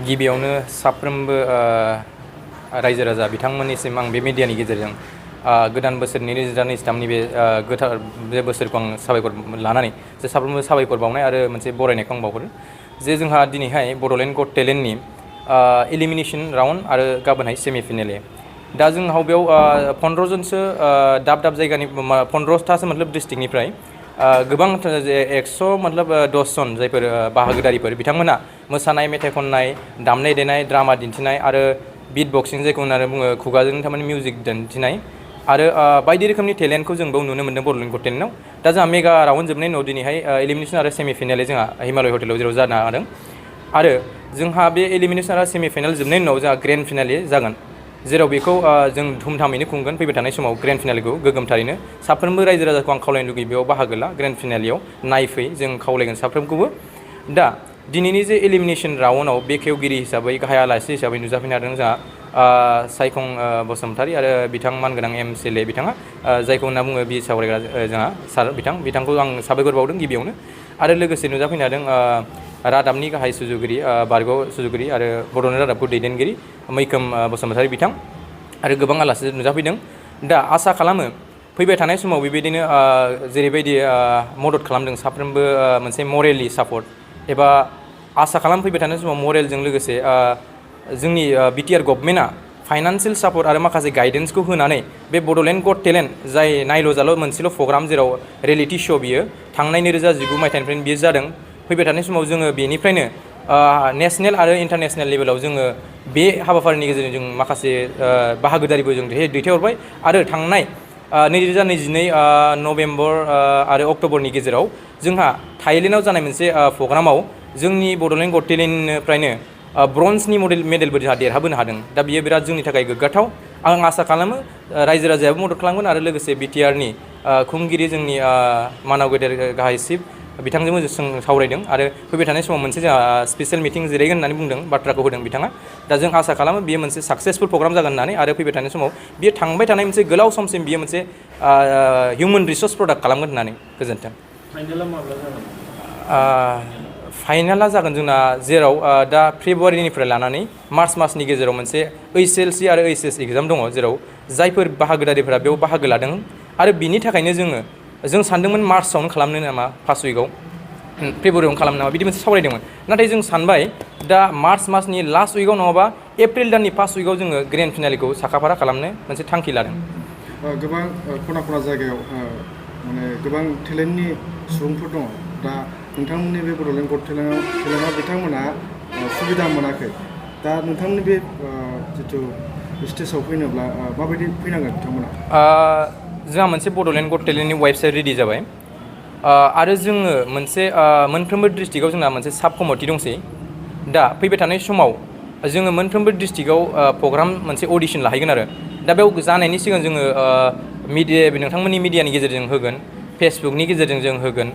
गिबियावनो साफ्रोमबो रायजो राजा बिथांमोननिसिम आं बे मिडियानि गेजेरजों गोदान बोसोर 2023नि बे गोथार बे बोसोरखौ आं साबायखर लानानै जे साफ्रोमबो साबायखर बावनाय आरो मोनसे बरायनायखौ आं बावहरो जे जोंहा दिनैहाय बड'लेण्ड गट टेलेन्टनि एलिमिनेशन राउन्ड आरो गाबोनहाय सेमि फाइनेल दा जोंहा बेयाव 15 जनसो दाब दाब जायगानि 15थासो मतलब डिस्ट्रिक्टनिफ्राय गोबां 100 मतलब 10 जन जायफोर बाहागोदारिफोर बिथांमोना मोसानाय मेथाइ खननाय दामनाय देनाय ड्रामा दिन्थिनाय आरो बीट बक्सिं जायखौ होननानै बुङो खुगाजों थारमाने मिउजिक दिन्थिनाय आरो बायदि रोखोमनि टेलेन्टखौ जों बेयाव नुनो मोन्दों बड'लेण्ड गट टेलेन्टआव दा जोंहा मेगा राउन्ड जोबनायनि उनाव दिनैहाय एलिमिनेशन आरो सेमि फाइनेल जोंहा हिमालय हटेलाव जेराव जानो हादों आरो जोंहा बे एलिमिनेशन आरो सेमि फाइनेल जोबनायनि उनाव जोंहा ग्रेन्ड फिनाले जागोन जेराव बेखौ जों धुमधामैनो खुंगोन फैबाय थानाय समाव ग्रेन्ड फिनालेखौ गोगोमथारैनो साफ्रोमबो रायजो राजाखौ आं खावलायनो लुगैयो बेयाव बाहागो ला ग्रेन्ड फिनालेयाव नायफै जों खावलायगोन साफ्रोमखौबो दा दिनैनि जे एलिमिनेशन राउन्डआव बेखेवगिरि हिसाबै गाहाय आलासि हिसाबै नुजाफैनो हादों जोंहा सायखं बसुमतारी आरो बिथां मानगोनां MCLA बिथाङा जायखौ होनना बुङो बि सावरायग्रा जोंहा सार बिथांखौ आं साबायखर बावदों गिबियावनो आरो लोगोसे नुजाफैनो हादों रादाबनि गाहाय सुजुगिरि बारग' सुजुगिरि आरो बड'लेण्ड रादाबखौ दैदेनगिरि मैखोम बसुमतारी बिथां आरो गोबां आलासि नुजाफैदों दा आसा खालामो फैबाय थानाय समाव बेबायदिनो जेरैबायदि मदद खालामदों साफ्रोमबो मोनसे मरेलि सापर्ट एबा आसा खालाम फैबाय थानाय समाव मरेलजों लोगोसे जोंनि बिटिआर गभर्नमेन्टआ फाइनान्सियेल सापर्ट आरो माखासे गाइडेन्सखौ होनानै बे बड'लेण्ड गट टेलेन्ट जाय नायल' जाल' मोनसेल' प्रग्राम जेराव रियेलिटि शो बियो थांनाय 2019 मायथाइनिफ्रायनो बियो जादों फैबाय थानाय समाव जोङो बेनिफ्रायनो नेशनेल आरो इन्टारनेशनेल लेभेलाव जोङो बे हाबाफारिनि गेजेरजों जों माखासे बाहागोदारिबो जों दैथायहरबाय आरो थांनाय 2022 नभेम्बर आरो अक्ट'बरनि गेजेराव जोंहा थाइलेण्डआव जानाय मोनसे प्रग्रामाव जोंनि बड'लेण्ड गट टेलेन्टनिफ्रायनो ब्रन्जनि मेडेलबो जोंहा देरहाबोनो हादों दा बियो बिराद जोंनि थाखाय गोग्गाथाव आं आसा खालामो रायजो राजायाबो मदद खालामगोन आरो लोगोसे बिटिआरनि खुंगिरि जोंनि मानाव गेदेर गाहाय चिफ बिथांजोंबो जों सावरायदों आरो फैबाय थानाय समाव मोनसे जोंहा स्पेशेल मिटिं जिरायगोन होननानै बुंदों बाथ्राखौ होदों बिथाङा दा जों आसा खालामो बियो मोनसे साक्सेसफुल प्रग्राम जागोन होननानै आरो फैबाय थानाय समाव बियो थांबाय थानाय मोनसे गोलाव समसिम बियो मोनसे हिउमेन रिसोर्स प्रडाक्ट खालामगोन होननानै गोजोन्थों फाइनाला माब्ला जागोन फाइनाला जागोन जोंना जेराव दा फेब्रुवारिनिफ्राय लानानै मार्च मासनि गेजेराव मोनसे HLC आरो HS एग्जाम दङ जेराव जायफोर बाहागोदारिफोरा बेयाव बाहागो लादों आरो बिनि थाखायनो जों सानदोंमोन मार्चआवनो खालामनो नामा फार्स्ट उइकआव फेब्रुवारियावनो खालामनो नामा बिदि मोनसे सावरायदोंमोन नाथाय जों सानबाय दा मार्च मासनि लास्ट उइकआव नङाबा एप्रिल दाननि फार्स्ट उइकआव जोङो ग्रेन्ड फिनालेखौ साखाफारा खालामनो मोनसे थांखि लादों गोबां खना खना जायगायाव माने गोबां टेलेन्टनि सुबुंफोर दङ दा नोंथांमोननि बे बड'लेण्ड गट टेलेन्टआव बिथांमोना सुबिदा मोनाखै दा नोंथांमोननि बे जिथु स्टेजाव फैनोब्ला माबायदि फैनांगोन बिथांमोना जोंहा मोनसे बड'लेण्ड गट टेलेन्टनि वेबसाइट रेडि जाबाय आरो जोङो मोनसे मोनफ्रोमबो डिस्ट्रिक्टआव जोंना मोनसे साब कमिटि दंसै दा फैबाय थानाय समाव जोङो मोनफ्रोमबो डिस्ट्रिक्टआव प्रग्राम मोनसे अडिशन लाहैगोन आरो दा बेयाव जानायनि सिगां जोङो नोंथांमोननि मिडियानि गेजेरजों होगोन फेसबुकनि गेजेरजों जों होगोन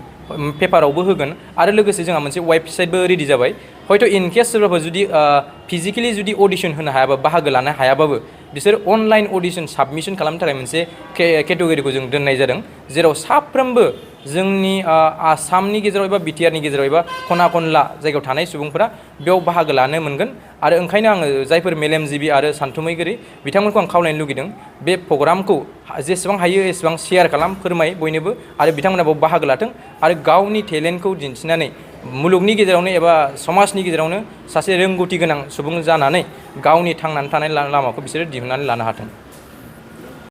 पेपारावबो होगोन आरो लोगोसे जोंहा मोनसे वेबसाइटबो रेडि जाबाय हयथ' इनकेस सोरबाफोर जुदि फिजिकेलि जुदि अडिशन होनो हायाबा बाहागो लानो हायाबाबो बिसोर अनलाइन अडिशन साबमिशन खालामनो थाखाय मोनसे केटेगरिखौ जों दोननाय जादों जेराव साफ्रोमबो जोंनि आसामनि गेजेराव एबा बिटिआरनि गेजेराव एबा खना खनला जायगायाव थानाय सुबुंफोरा बेयाव बाहागो लानो मोनगोन आरो ओंखायनो आङो जायफोर मेलेमजिबि आरो सानथुमैगिरि बिथांमोनखौ आं खावलायनो लुगैदों बे प्रग्रामखौ जेसेबां हायो एसेबां शेयार खालाम फोरमाय बयनोबो आरो बिथांमोना बेयाव बाहागो लाथों आरो गावनि टेलेन्टखौ दिन्थिनानै मुलुगनि गेजेरावनो एबा समाजनि गेजेरावनो सासे रोंगौथि गोनां सुबुं जानानै गावनि थांनानै थानाय लामाखौ बिसोरो दिहुननानै लानो हाथों